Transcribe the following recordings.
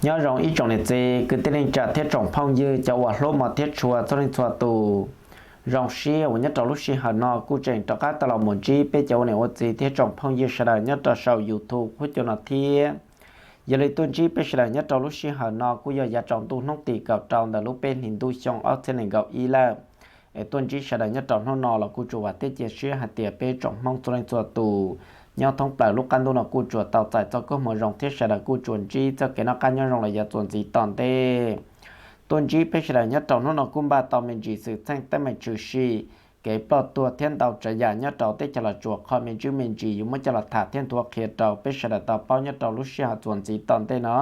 Nyob zoo ib tsoom niam txiv kwv tij neej tsa thiab tsoom phooj ywg cov uas hlub mos thiab tshua txhua leej txhua tus. Zoo siab uas nyob rau lub sij hawm no kuj tseem rov qab tau los mus ntsib peb cov ua niam ua txiv thiab tsoom phooj ywg sawv daws nyob rau saum YouTube huab cua no thiab. Yog li tuaj ntsib peb sawv daws nyob rau lub sij hawm no kuj yog yav tsaus ntuj hnub tim kaum rau ntawm lub peb hlis ntuj xyoo ob txhiab nees nkaum ib lawm. Es tuaj ntsib sawv daws nyob rau hnub no los kuj tsuas vam thiab cia siab hais tias peb tsoom Hmoob txhua leej txhua tus nyob thoob plaws lub qab ntuj no kuj tsuas tau txais txoj koob hmoov zoo thiab sawv daws kuj tsuas ntsib txoj kev noj qab nyob zoo los yav txuas ntxiv tom ntej. Tuaj ntsib peb sawv daws nyob rau hnub no kuj npaj tau me ntsis xwm txheej teeb meem tshwm sim, kev ploj tuag thiab ntau tsav yam nyob rau teb chaws Los Tsuas qhov me ntsis me ntsis yuav muab coj los tham thiab nthuav qhia rau peb sawv daws tau paub nyob rau lub sij hawm txuas ntxiv tom ntej no.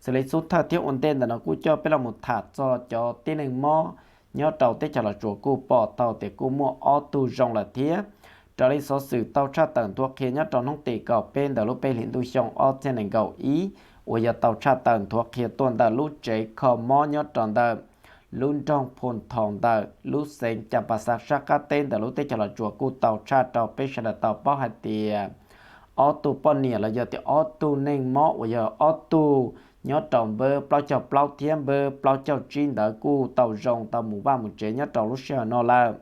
Xws li xub thawj thiab ua ntej ntawm no kuj coj peb los mus tham txog cov tib neeg mob nyob rau teb chaws Los Tsuas kuj pom tau tias kuj muaj ob tug zoo lawm thiab. Raws li xov xwm tau tshaj tawm nthuav qhia nyob rau hnub tim kaum peb ntawm lub peb hlis ntuj xyoo ob txhiab nees nkaum ib, uas yog tau tshaj tawm nthuav qhia tuaj ntawm lub tsev kho mob nyob rau ntawm lub nroog Phu Thoo ntawm lub xeev Cas Pas Xav sab qab teb ntawm lub teb chaws Los Tsuas kuj tau tshaj rau peb sawv daws tau paub hais tias ob tug poj niam los yog tias ob tug neeg mob uas yog ob tug nyob rau npawb plaub caug plaub thiab npawb plaub caug tsib ntawd kuj tau zoo tau mus vaj mus tsev nyob rau lub sij hawm no lawm.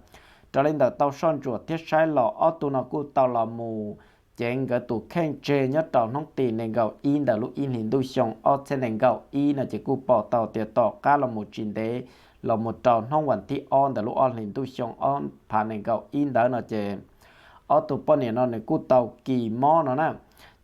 Raws li ntawm tau soj ntsuam thiab saib los ob tug no kuj tau los mus ceev nkawd tus kheej tseg nyob rau hnub tim nees nkaum ib ntawm lub ib hlis ntuj xyoo ob txhiab nees nkaum ib no ces kuj pom tau tias tom qab los mus tsis ntev los mus rau hnub vas thib ob ntawm lub ob hlis ntuj xyoo ob phav nees nkaum ib ntawd no ces ob tug poj niam no nws kuj tau kis mob no na.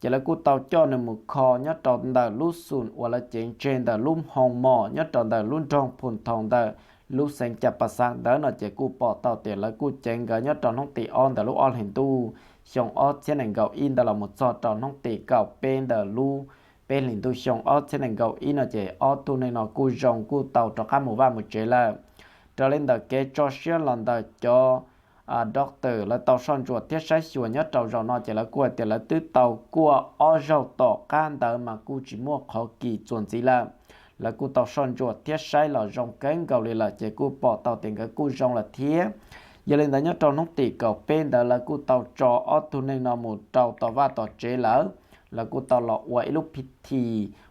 Ces lawv kuj tau coj nws mus kho nyob rau ntawm lub xum uas lawv ceev tseg ntawm lub hoo mos nyob rau ntawm lub nroog Phu Thoo ntawm lub xeev Cas Pas Xav ntawd no ces kuj pom tau tias lawv kuj ceev nkawd nyob rau hnub tim ob ntawm lub ob hlis ntuj xyoo ob txhiab nees nkaum ib ntawd los mus txog rau hnub tim kaum peb ntawm lub peb hlis ntuj xyoo ob txhiab nees nkaum ib no ces ob tug neeg no kuj zoo kuj tau rov qab mus vaj mus tsev lawm. Raws li ntawm kev tso siab los ntawm cov doctor lawv tau soj ntsuam thiab saib xyuas nyob rau zaum no ces lawv kuj hais tias lawv twb tau kuaj ob zaug tom qab ntawd mas kuj tsis muaj qhov kis txuas ntxiv lawm. Lawv kuj tau soj ntsuam thiab saib los zoo kawg nkaus li lawm ces kuj pom tau tias nkawd kuj zoo lawm thiab. Yog li ntawd nyob rau hnub tim kaum peb ntawd lawv kuj tau tso ob tug neeg no mus rau tom vaj tom tsev lawm. Lawv kuj tau los ua ib lub phiv thi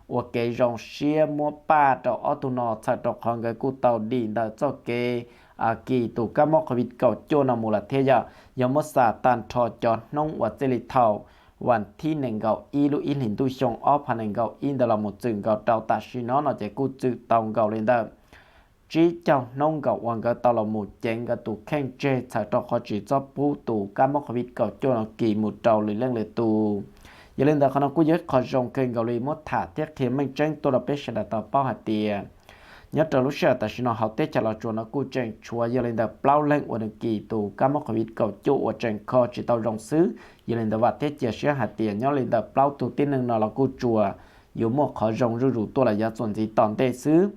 ua kev zoo siab muab paj rau ob tug no txhawm rau qhov nkawd kuj tau dim ntawm txoj kev kis tus kab mob Covid kaum cuaj no mus lawm thiab yog, yog muab xam tag nrho cov hnub uas txij li thaum vas thib nees nkaum ib lub ib hlis ntuj xyoo ob phav nees nkaum ib ntawd los mus txwm nkaus rau tam sim no no ces kuj txwm tau nkaus li ntawm tsib caug hnub nkaus uas nkawd tau los mus ceev nkawd tus kheej tseg txhawm rau qhov tsis txhob pub tus kab mob Covid kaum cuaj no kis mus rau lwm leej lwm tus. Yog li ntawd qhov no kuj yog ib qho zoo kawg nkaus li muab tham thiab qhia meej tseeb tuaj rau peb sawv daws tau paub hais tias nyob rau lub sij hawm tam sim no hauv teb chaws Los Tsuas no kuj tseem tshuav yog li ntawm plaub leeg uas nws kis tus kab mob Covid kaum cuaj uas tseem kho tsis tau zoo xwb. Yog li ntawd vam thiab cia siab hais tias nyob li ntawm plaub tug tib neeg no los kuj tsuas yuav muaj qhov zoo zuj zus tuaj los yav txuas ntxiv tom ntej xwb.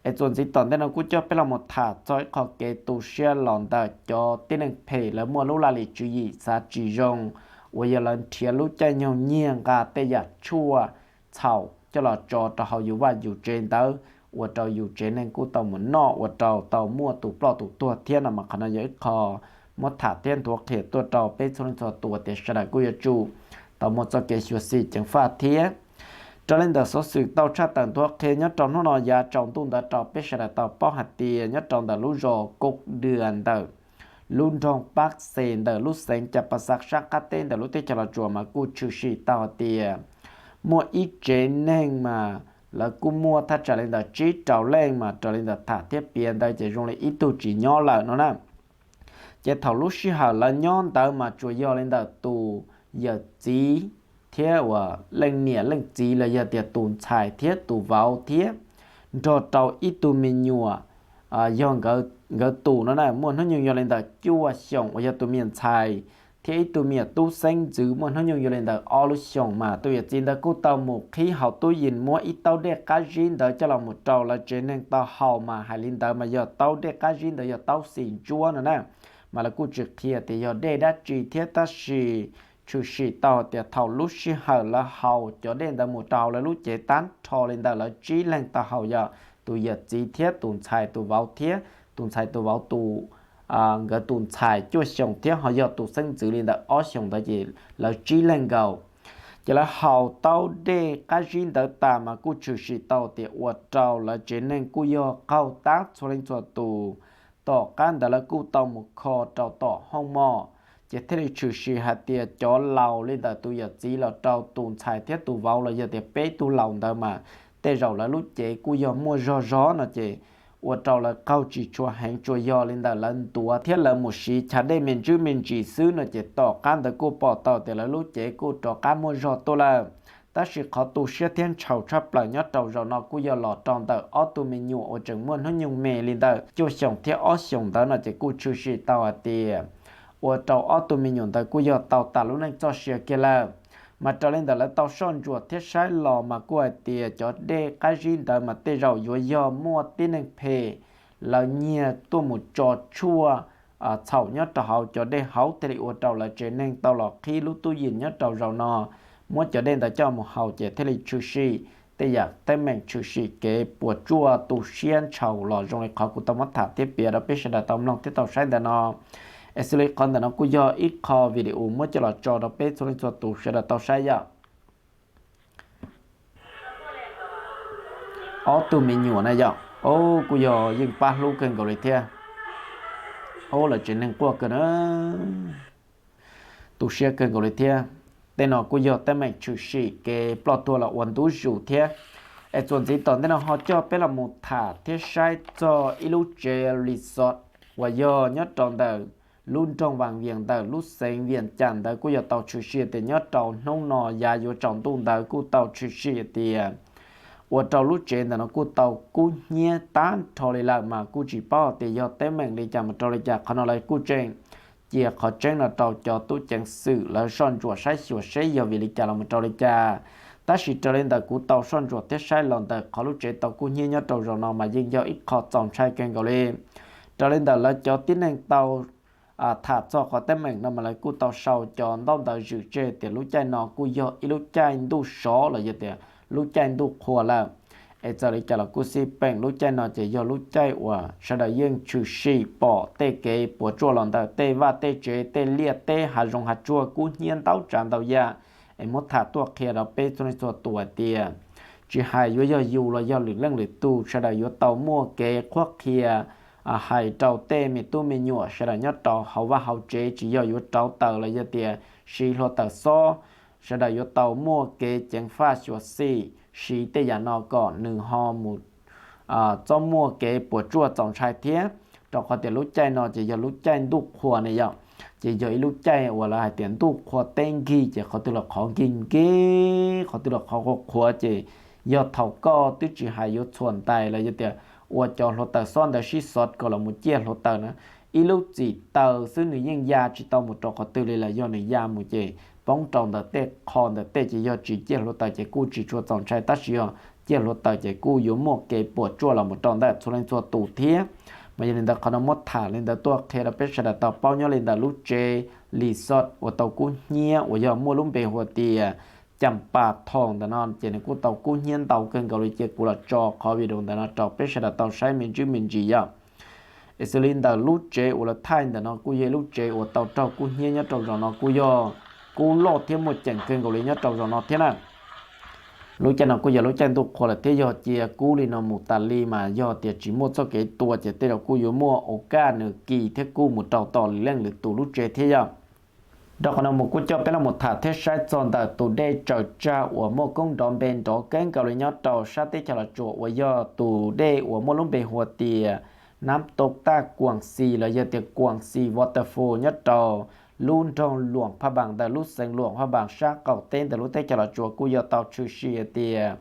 Es txuas ntxiv tom ntej no kuj coj peb los mus tham txog ib qho kev tu siab los ntawm cov tib neeg phem lawv muaj lub laj lim tswv yim xav tsis zoo uas yog lawv nrhiav lub caij nyoog nyiag nqa tej yam tshuaj txhaum coj los tso rau hauv yus vaj yus tsev ntawd ua rau yus tsev neeg kuj tau mus noj ua rau tau muaj tus ploj tus tuag thiab no mas qhov no yog ib qho muab tham thiab nthuav qhia tuaj rau peb txhua leej txhua tus tias sawv daws kuj yuav tsum tau muaj txoj kev xyuam xim ceev faj thiab. Raws li ntawm xov xwm tau tshaj tawm nthuav qhia nyob rau hnub no yav tsaus ntuj ntawd rau peb sawv daws tau paub hais tias nyob rau ntawm lub zos Kub Dua ntawm lub nroog Pab Xes ntawm lub xeev Cas Pas Xaj sab qab teb ntawm lub teb chaws Los Tsuas mas kuj tshwm sim tau hais tias muaj ib tsev neeg mas lawv kuj muaj thaj tsam li ntawm tsib rau leej mas raws li ntawm tham thiab piav ntawd ces zoo li ib tug tsis nyob lawm no na. Ces thaum lub sij hawm lawv nyob ntawd mas tsuas yog li ntawm tus yawm txiv thiab uas leej niam leej txiv los yog tias tus ntxhais thiab tus vauv thiab nrog rau ib tug me nyuam yog nkawd tus no na muaj hnub nyoog yog li ntawm cuaj xyoos uas yog tus me nyuam ntxhais thiab ib tug me nyuam tub xeeb ntxwv muaj hnub nyoog yog li ntawm ob lub xyoos mas tus yawm txiv ntawd kuj tau mus qhib hauv tub yees muab ib taub dej qab zib ntawd coj los mus rau lawv tsev neeg tau haus mas hais li ntawd mas yog taub dej qab zib ntawd yog taub xim ntsuab no na. Mas lawv kuj tsis qhia tias yog dej dab tsi thiab tab sis tshwm sim tau hais tias thaum lub sij hawm lawv haus cov dej ntawd mus rau hauv lawv lub cev tag nrho li ntawm lawv tsib leeg tau haus yog tus yawm txiv thiab tus ntxhais tus vauv thiab tus ntxhais tus vauv tus nkawd tus ntxhais cuaj xyoos thiab ho yog tus xeeb ntxwv li ntawm ob xyoos ntawd ces lawv tsib leeg nkaus. Ces lawv haus tau dej qab zib ntawd tas mas kuj tshwm sim tau tias ua rau lawv tsev neeg kuj yog qaug tab txhua leej txhua tus. Tom qab ntawd lawv kuj tau mus kho rau tom hooj mom, ces thiaj li tshwm sim hais tias cov laus li ntawm tus yawm txiv los rau tus ntxhais thiab tus vauv los yog tias peb tug laus ntawd mas tej zaum lawv lub cev kuj yog muaj zog zog no ces ua rau lawv qaug tsis tshua heev, tsuas yog li ntawm lawv ntuav thiab lawv mus siv chav dej me ntsis me ntsis xwb no ces tom qab ntawd kuj pom tau tias lawv lub cev kuj rov qab muaj zog tuaj lawm. Tab sis qhov tu siab thiab ntshaus tshaj plaws nyob rau zaum no kuj yog los rau ntawm ob tug me nyuam uas tseem muaj hnub nyoog me li ntawm cuaj xyoos thiab ob xyoos ntawd no ces kuj tshwm sim tau hais tias ua rau ob tug me nyuam ntawd kuj yog tau tas lub neej txoj sia kiag lawm. Mas raws li ntawm lawv tau soj ntsuam thiab saib los mas kuj hais tias cov dej qab zib ntawd mas tej zaum yuav yog muaj tib neeg phem lawv nyiag tuaj mus tso tshuaj txhaum nyob rau hauv cov dej hauv thiaj li ua rau lawv tsev neeg tau los qhib lub tub yim nyob rau zaum no, muab cov dej ntawd coj mus haus ces thiaj li tshwm sim tej yam teeb meem tshwm sim kev puas tsuaj tu siab ntshaus los zoo li qhov kuv tau muab tham thiab piav rau peb sawv daws tau mloog thiab tau saib ntawm no. Es xws li qhov ntawm no kuj yog ib qho video muab coj los tso rau peb txhua leej txhua tus sawv daws tau saib yom. Ob tug me nyuam na yom, o, kuj yog yeej pab hlub kawg nkaus li thiab. O, lawv tsev neeg quaj kawg na, tu siab kawg nkaus li thiab. Tej no kuj yog teeb meem tshwm sim kev ploj tuag los ua ntu zus thiab. Es txuas ntxiv tom ntej no ho coj peb los mus tham thiab saib txog ib lub tsev resort uas yog nyob rau ntawm lub nroog Vaj Vias ntawm lub xeev Vias Cas ntawd kuj yog tau tshwm sim tias nyob rau hnub no yav yuav tsaus ntuj ntawd kuj tau tshwm sim tias ua rau lub tsev ntawm no kuj tau kub hnyiab tag nrho li lawm mas kuj tsis paub tias yog teeb meem li cas mus rau li cas. Qhov no lawv kuj tseem cia qhov tseeb no rau cov tub ceev xwm lawv soj ntsuam saib xyuas seb yog vim li cas los mus rau li cas. Tab sis raws li ntawm kuv tau soj ntsuam thiab saib los ntawm qhov lub tsev tau kub hnyiab nyob rau zaum no mas yeej yog ib qho txaus ntshai kawg nkaus li. Raws li ntawm lawv cov tib neeg tau tham txog qhov teeb meem no mas lawv kuj tau sau cov ntaub ntawv zwm tseg tias lub caij no kuj yog ib lub caij ntuj sov los yog tias lub caij ntuj qhua lawm. Es txawm li cas los kuj xij peem lub caij no ces yog lub caij uas sawv daws yeej tshwm sim pom tej kev puas tsuaj los ntawm tej vaj tej tsev, tej liaj teb, hav zoov hav tsuag kub hnyiab ntau tsav ntau yam. Es muab tham tuaj qhia rau peb txhua leej txhua tus hais tias tsis hais yuav yog yus los yog lwm leej lwm tus sawv daws yuav tau muaj kev qhuab qhia hais rau tej me tub me nyuam sawv daws nyob rau hauv vaj hauv tsev, tsis yog yuav rauv taws los yog tias siv hluav taws xob. Sawv daws yuav tau muaj kev ceev faj xyuam xim siv tej yam no kom nws ho mus txhob muaj kev puas tsuaj txaus ntshai thiab. Rau qhov tias lub caij no ces yog lub caij ntuj qhua ne yom, ces yog ib lub caij uas lawv hais tias ntuj qhua teb nkig ces qhov twg los qhov nkig nkig, qhov twg los qhov qhuav qhuav ces yog thaum koj twb tsis hais yuav txhuam ntais los yog tias ua cov hluav taws xob ntawd sib xov kom los mus ciaj hluav taws na, ib lub txim taws xwb nws yeej ya tsis tau mus rau qhov twg li lawm. Yog nws ya mus ces poob rau ntawm tej qho ntawm tej ces yog tsis ciaj hluav taws ces kuj tsis tshua txaus ntshai, tab sis yog ciaj hluav taws ces kuj yuav muaj kev puas tsuaj los mus rau ntawm txhua leej txhua tus thiab. Mas yog li ntawd qhov no muab tham li ntawd tuaj qhia rau peb sawv daws tau paub nyob li ntawm lub tsev resort uas tau kub hnyiab uas yog muaj lub npe hu ua tias Cam Pas Thoom ntawm no ces nws kuj tau kub hnyiab ntau kawg nkaus li ces kuv los tso qhov video ntawm no rau peb sawv daws tau saib me ntsis me ntsis yom. Es xws li ntawm lub tsev uas lawv thaij ntawm no kuj yog ib lub tsev uas tau raug kub hnyiab nyob rau zaum no kuj yog kub loj thiab muaj ceem kawg nkaus li nyob rau zaum no thiab na. Lub caij no kuj yog lub caij ntuj qhua lawm thiab yog cia kub li no mus tas li mas yog tias tsis muaj txoj kev tua ces tej zaum kuj yuav muaj ua kaj nws kis thiab kuj mus rau tom lwm leej lwm tus lub tsev thiab yom. Rau qhov no mus kuj coj peb los mus tham thiab saib txog ntawm tus dej tsaws tsag uas muaj koob nrov npe nrov kawg nkaus li nyob rau sab teb chaws Los Tsuas uas yog tus dej uas muaj lub npe hu ua tias Nab Tau Taj Kuam Xis los yog tias Kuam Xis Waterfall nyob rau lub nroog Luam Phaj Npaas ntawm lub xeev Luam Phaj Npaas sab qaum teb ntawm lub teb chaws Los Tsuas kuj yog tau tshwm sim hais tias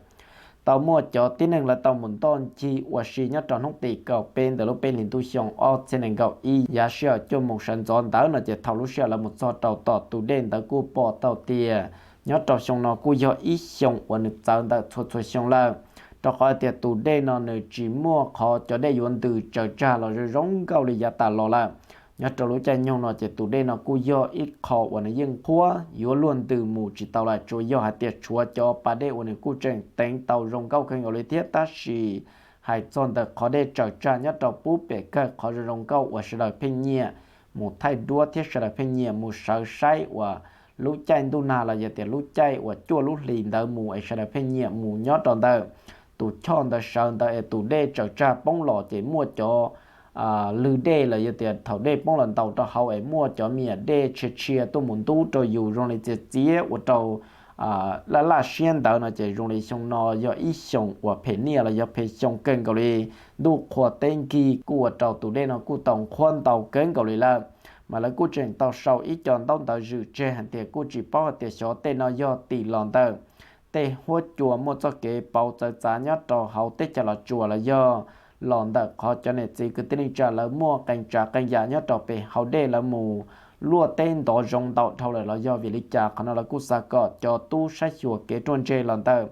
tau muaj cov tib neeg lawv tau mus ntoj ncig ua si nyob rau hnub tim kaum peb ntawm lub peb hlis ntuj xyoo ob txhiab nees nkaum ib yav sij hawm cuaj moos sawv ntxov ntawd no ces thaum lub sij hawm lawv mus txog rau tom tus dej ntawd kuj pom tau tias nyob rau xyoo no kuj yog ib xyoo uas nws txawv ntawm txhua txhua xyoo lawm, rau qhov tias tus dej no nws tsis muaj qhov cov dej yuav ntws tsaws tsag los zoo zoo nkauj li yav tas los lawm. Nyob rau lub caij nyoog no ces tus dej no kuj yog ib qho uas nws yeej qhuav yuav luag ntws mus tsis tau lawm, tsuas yog hais tias tshuav cov pas dej uas nws kuj tseem teev tau zoo nkauj kawg nkaus li thiab, tab sis hais txog ntawm qhov dej tsaws tsag nyob rau pub pem kawg qhov zoo zoo nkauj uas sawv daws pheej nyiam mus thaij duab thiab sawv daws pheej nyiam mus sawv saib uas lub caij ntuj nag los yog tias lub caij uas cuaj lub hlis ntawd mus es sawv daws pheej nyiam mus nyob rau ntawd. Tus choj ntawd sawv ntawd es tus dej tsaws tsag poob los ces muaj cov lwg dej los yog tias thaum dej poob los ntaus rau hauv es muaj cov me nyuam dej tshia tshia tuaj mus ntub rau yus zoo li txias txiav ua rau laj laj siab ntawd no ces zoo li xyoo no yog ib xyoos uas phem niaj los yog phem xyoo kawg nkaus li. Ntuj qhua teb nkig kuj ua rau tus dej no kuj tau nqhuab ntau kawg nkaus li lawm. Mas lawv kuj tseem tau sau ib co ntaub ntawv zwm tseg hais tias kuj tsis paub hais tias xyov tej no yog tim los ntawm tej huab cua muaj txoj kev pauv txawv txav nyob rau hauv teb chaws Los Tsuas los yog los ntawm qhov cov niam txiv kwv tij neej tsa lawv muaj qee tsav qee yam nyob rau pem hauv dej lawv mus luaj teb ntov zoov ntau dhau lawm los yog vim li cas. Qhov no lawv kuj xav kom cov tub saib xyuas kev ruaj ntseg los ntawm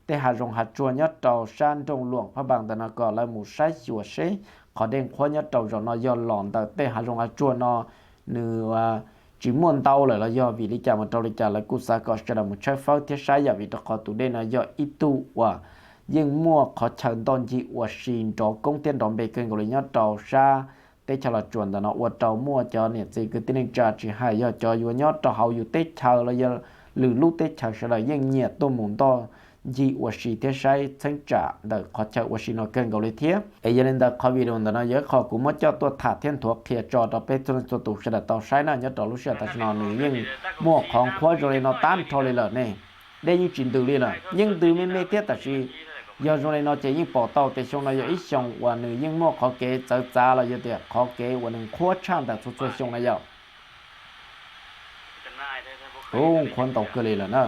tej hav zoov hav tsuag nyob rau sab nroog Luam Phaj Npas ntawm no kom lawv mus saib xyuas seb qhov dej nqhuab nyob rau zaum no yog los ntawm tej hav zoov hav tsuag no nws tsis muaj ntau lawm los yog vim li cas mus rau li cas. Lawv kuj xav kom sawv daws mus tshawb fawb thiab saib yam vim rau qhov tus dej no yog ib tug uas yeej muaj qhov chaw ntoj ncig ua si nrov koob thiab nrov npe kawg nkaus li nyob rau sab teb chaws Los Tsuas ntawm no ua rau muaj cov niam txiv kwv tij neej tsa tsis hais yog cov yuav nyob rau hauv yus teb chaws los yog lwm lub teb chaws sawv daws yeej nyiam tuaj mus ntoj ncig ua si thiab saib txheeb tsam ntawm qhov chaw ua si no kawg nkaus li thiab. Es yog li ntawd qhov video ntawm no yog ib qho kuv muab coj tuaj tham thiab nthuav qhia tso rau peb txhua leej txhua tus sawv daws tau saib na. Nyob rau lub sij hawm tam sim no nws yeej muaj qhov nqhuab zoo li no tag nrho li lawm ne. Dej yeej tsis ntws li lawm, yeej ntws me me thiab tab sis yog zoo li no ces yeej pom tau tias xyoo no yog ib xyoo uas nws yeej muaj qhov kev txawv txav los yog tias qhov kev uas nws nqhuab tshaj ntawm txhua txhua xyoo na yom. Ub, nqhuab ntau kawg li lawm na.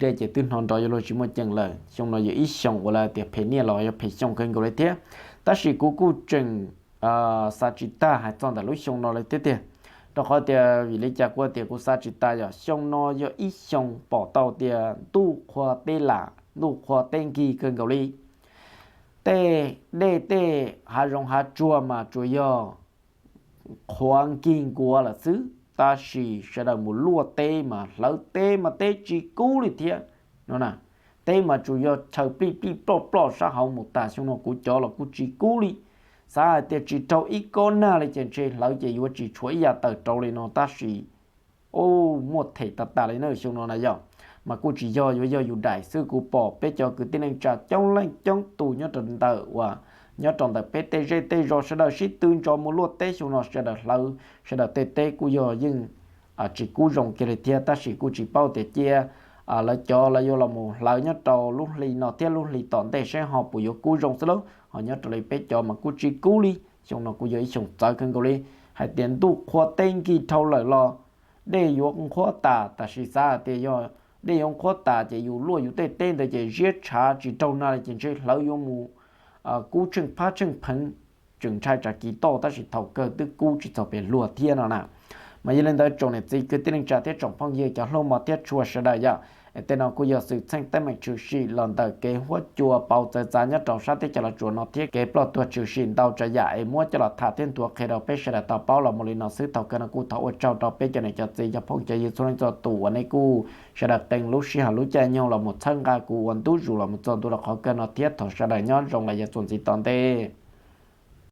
Dej ces twb hnov nrov yuav luag tsis muaj ceem lawm. Xyoo no yog ib xyoo uas lawv tias phem niaj los yog phem xyoo kawg nkaus li thiab. Tab sis kuv kuj tseem xav tsis tag hais txog ntawm lub xyoo no li thiab tiag. Rau qhov tias vim li cas kuv tias kuv xav tsis tag yog xyoo no yog ib xyoo pom tau tias ntuj qhua teb lam, ntuj qhua teb nkig kawg nkaus li. Tej dej tej hav zoov hav tsuag mas tsuas yog qhuav nkig nkuav lawm xwb, tab sis sawv daws mus luaj teb mas hlawv teb mas teb tsis kub li thiab no na. Teb mas tsuas yog chaw plij plij ploj ploj sab hauv mus tas xyoo no kuv cov los kuj tsis kub li. Xav hais tias tsis raug ib kob nag li ces ntshe hlawv ces yuav tsis tshuav ib yav tawm rau li no tab sis muaj them tas tas li na xyoo no na yom. Mas kuj tsis yog yuav yog yus daim xwb, kuv pom peb cov kwv tij neej tsa coob leej coob tus nyob rau ntawm uas nyob rau ntawm peb tej zej tej zos sawv daws sib tw ntso mus luaj teb xyoo no sawv daws hlawv sawv daws tej teb kuj yog yeej tsis kub zoo kiag li thiab. Tab sis kuj tsis paub tias cia lawv cov lawv yuav los mus hlawv nyob rau lub hli no thiab lub hli tom ntej seb ho puas yuav kub zoo xwb lauj. Ho nyob raws li peb cov mas kuj tsis kub li, xyoo no kuj yog ib xyoo txawv kawg nkaus li. Hais tias ntuj qhua teb nkig dhau lawm los dej yuav nqhuab tas, tab sis xav hais tias yog dej yuav nqhuab tas ces yus luaj yus tej teb ntawd ces ziab tshav tsis raug nag li ces ntshe hlawv yuav mus kub tsheej phab tsheej pheev, tseem ntshai tsam kis toj tab sis thaum kawg twb kub tsis txog pes luag thiab no na. Mas yog li ntawd tsoom niam txiv kwv tij neej tsa thiab tsoom phooj ywg cov hlub mos thiab tshua sawv daws yom, es tej no kuj yog xwm txheej teeb meem tshwm sim los ntawm kev huab cua pauv txawv txav nyob rau sab teb chaws Los Tsuas no thiab kev ploj tuag tshwm sim ntau tsav yam es muab coj los tham thiab nthuav qhia rau peb sawv daws tau paub los mus li no xwb. Thaum kawg no kuj thov ua tsaug rau peb cov niam cov txiv cov phooj cov ywg txhua leej txhua tus uas nej kuj sawv daws teem lub sij hawm lub caij nyoog los mus txhawb nqa kuv ua ntu zus los mus txog ntua rau qhov kawg no thiab thov sawv daws nyob zoo los yav txuas ntxiv tom ntej.